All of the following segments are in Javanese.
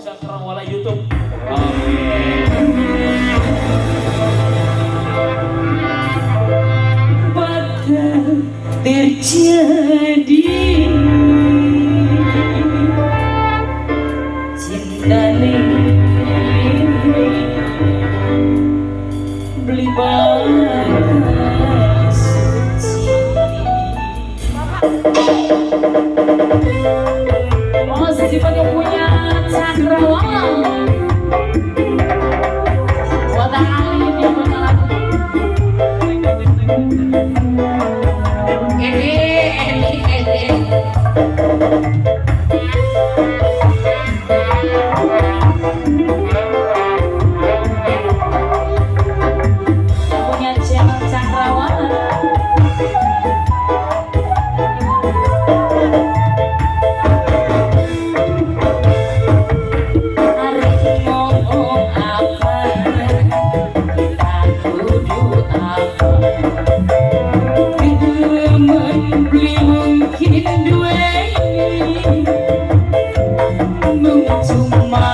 Cakrawala YouTube. Oke. Bakal terjadi cintane beli bakal suci. Oh, sifat yang punya Cakrawala. Buat Alim yang punya lagu. Ini, ini. Yang punya channel Cakrawala. Arep ngomong apa, kita kudu apa? Demen beli mungkin duweni, mung cuma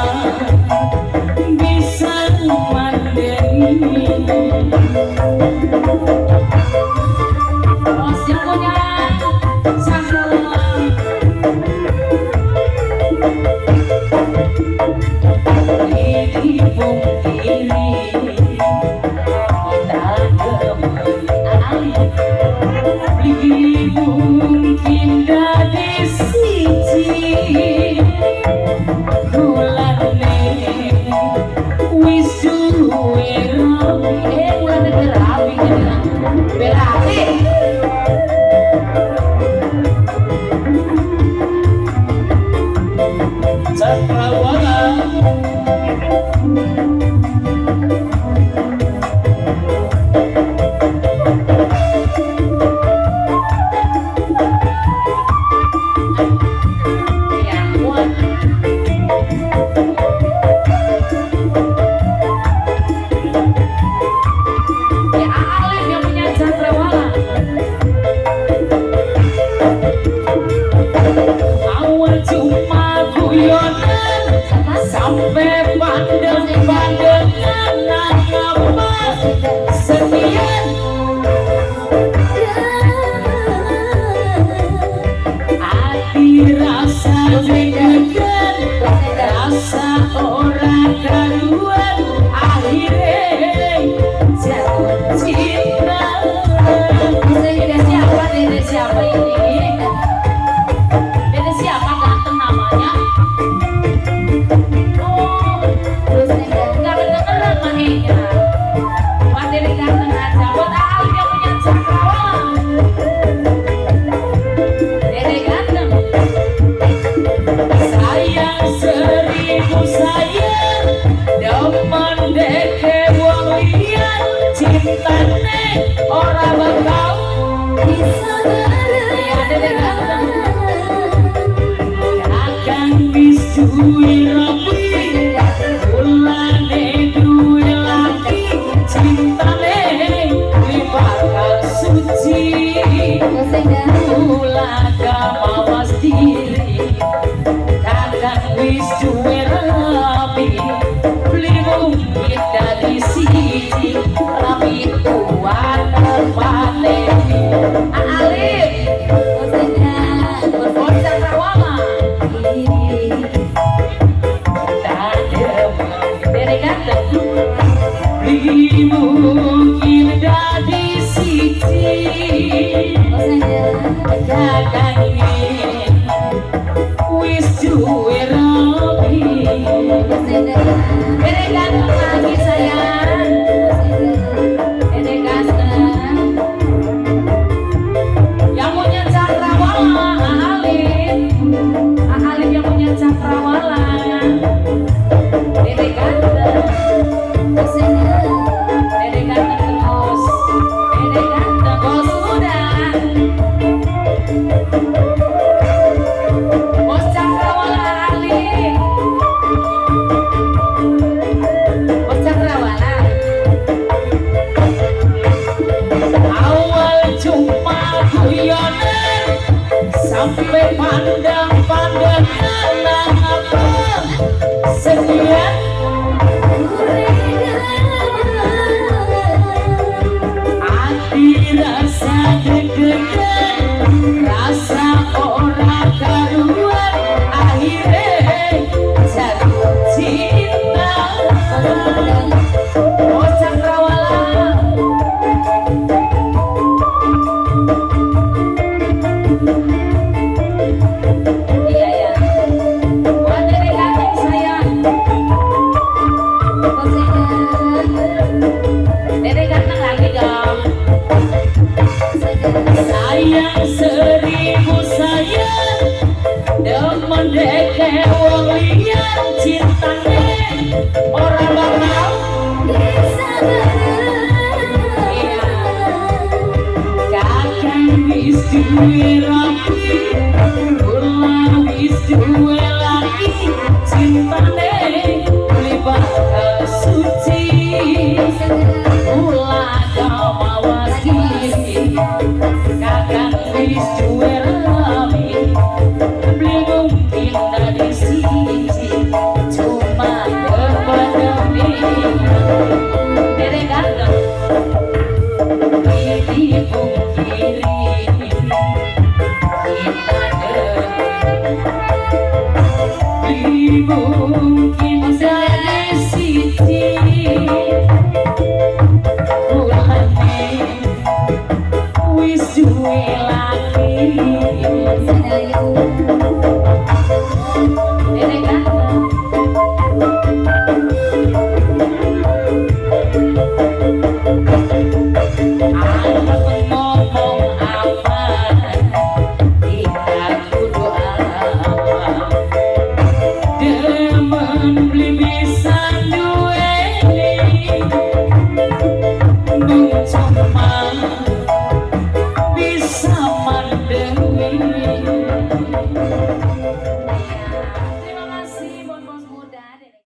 bisa mandeni. Bos yang punya Cakrawala. Dipungkiri kita demen Ali, beli mungkin dadi siji. Kulane wis duwe rabi. Eh, mulai dari rapi gitu. Berapi. Cakrawala. Ya, buat ya Alim yang punya Cakrawala. Awal cuma guyonan sampai pandeng-pandengan apa sekian. Hati rasa deg-degan, rasa ora karuan, akhirnya jatuh cinta. Dede siapa? Dede siapa ini? Dede siapa ganteng namanya? Oh, nggak kedengeran makanya. Pak Dede ganteng aja. Buat Alim yang punya Cakrawala. Dede ganteng. Sayang seribu sayang, demen deke wong liyan, cintane ora bakal. Iya, Dede ganteng. Kakang wis duwe rabi, kulane duwe laki, cintane kuwi bakal suci. Kula mawas diri, kakang wis duwe rabi, beli mungkin dadi siji, rabi tua terpateni. Alim. Bos Cakrawala. Tak demen. Dede ganteng. Beli mungkin dadi siji, kakang wis duwe rabi. Dede ganteng lagi sayang. Dede ganteng. Yang punya Cakrawala, Alim. Alim yang punya Cakrawala. Dede ganteng. Dede ganteng terus. Dede ganteng. Bos muda. Bos Cakrawala Alim. Bos Cakrawala. Awal cuma guyonan sampai pandang-pandangan apa. Sekian. Ati rasa deg-degan, rasa ora karuan, akhirnya jatuh cinta. Oh, cakrawala. Iya ya. Buat Dede ganteng sayang. Dede ganteng lagi dong. Sayang seribu sayang, demen deke wong liya, cintane ora bakal. Iya. Kakang wis duwe rapi, kula wis duwe laki, cintane beli bakal suci. Kula kamawas diri, kakang wis duwe rapi, beli mungkin dadi siji, cuma kepada. Dede ganteng. Dipungkiri kita beli mungkin dadi siji, kulane wis duwe laki. Dede ganteng. Arep ngomong apa, tidak kudu apa, demen beli bisa duweni, mung cuma bisa mandengi.